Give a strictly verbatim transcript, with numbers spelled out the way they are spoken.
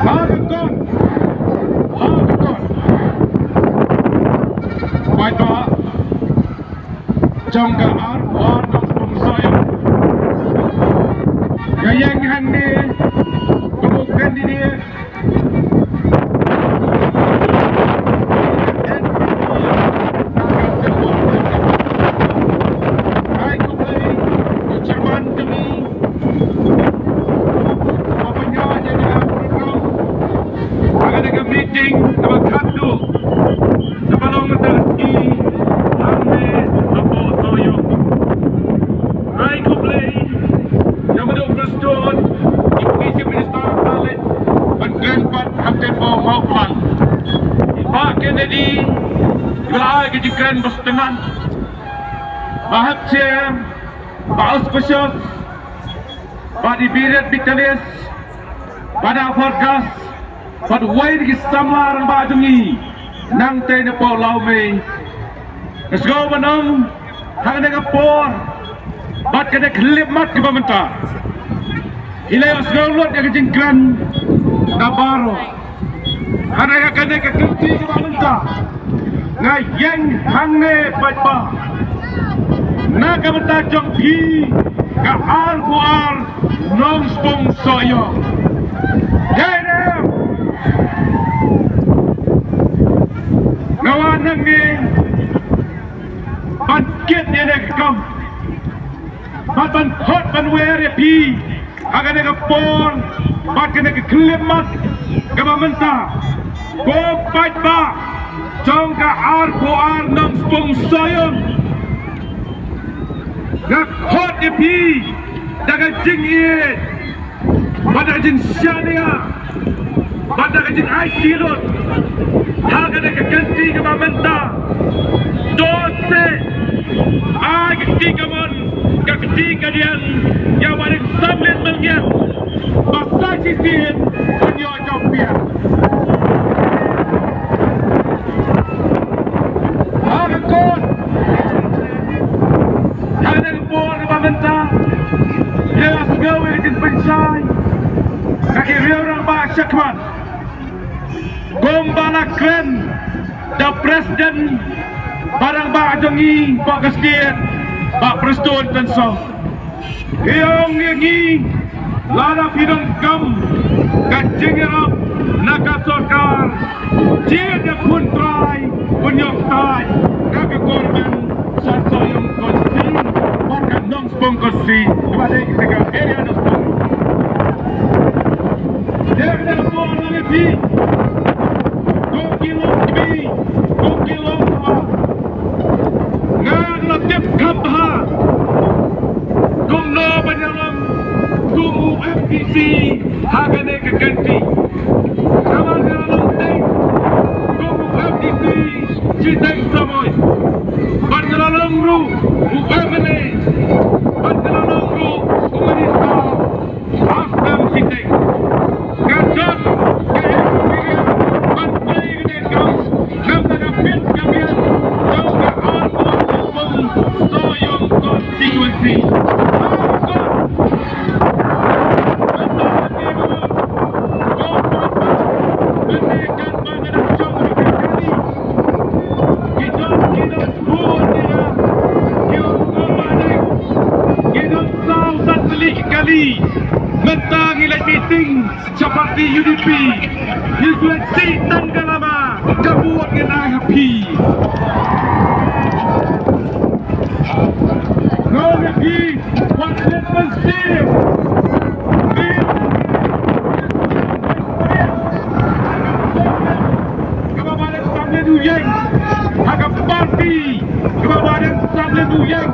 Ha ka kot, ha ka kot, paidbah jong ka arphew ar Nongspung Sohiong, nga ïeng hangne kum u candidate. Ai khublei u chairman jong ngi, ha kane ka meeting kaba khadduh kaba long mynta ka sngi hangne hapoh Sohiong. Ai khublei ïa u Bah Prestone, i Chief Minister, ban kren pat ha ka por Mawphlang. I Bah Kennedy, i ba la ai ka jingkren ba sdang, Bah Hepchen, Bah Auspicious, Bah David Vitalis, Bah Fergus, bad uwei na ki samla rangbah jong ngi nangtei na pdeng Lawmei. Nga sngew ban ong ha kane ka por bad kane ka khyllipmat kaba mynta, i la ïohsngew lut ïa ka jingkren na baroh. Hynrei ha kane ka kynti kaba mynta nga ïeng hangne paidbah na ka bynta jong phi, ka arphew ar Nongspung Sohiong. Dei ne em? Nga wan hangne ban kit ïa kane ka kam bad ban khot ban wer ïa phi ha kane ka por bad kane ka khyllipmat kaba mynta. Ko paidbah jong ka arphew ar Nongspung Sohiong, nga khot ïa phi da ka jingïeit bad da ka jingshaniah bad da ka jingaiti lut ha kane ka kynti kaba mynta. To seh, ai ka kti kamon, ka kti kadiang ïa u Bah Samlin Malngiang ba sa shisien un ïoh jop biang. Ha ka kot, ha kane ka por kaba mynta, ïa sngew ïa ka jingpynshai na ki riew rangbah shakhmat, kumba la kren da u President ba rangbah jong ngi hapoh ka state, Bah Prestone Tynsong. Phi ong ïa ngi, lada phi donkam ka jingïarap na ka sorkar, jied ïa u khun trai un ïoh ktah na ka government sha Sohiong constituency bad ka Nongspung constituency kaba dei ka area Nongspung. Dei ka dei ka por lane phi, kum ki longkmie, kum ki longkmie, nga la tip kham bha kumno ban ïalam kum u MDC ha kane ka kynti. Namar nga la long teng kum u MDC shiteng samoi, bad nga la long ruh u MLA, bad nga la long ruh u minister. Hapdeng shiteng nga don ka experience ban trei ka dei kam na ka bynta ka biang jong ka arphew ar Sohiong constituency. Ki don saw san tylli ki kali. Mynta ngi leit meeting sha party UDP. Ngi ju leit sih tang ka lama ka vote ngi ai ha phi. Ngi ai ha phi wat leit mynsiem. Kaba Bah Deng Samlin u ïeng ha ka party, kaba Bah Deng Samlin u ïeng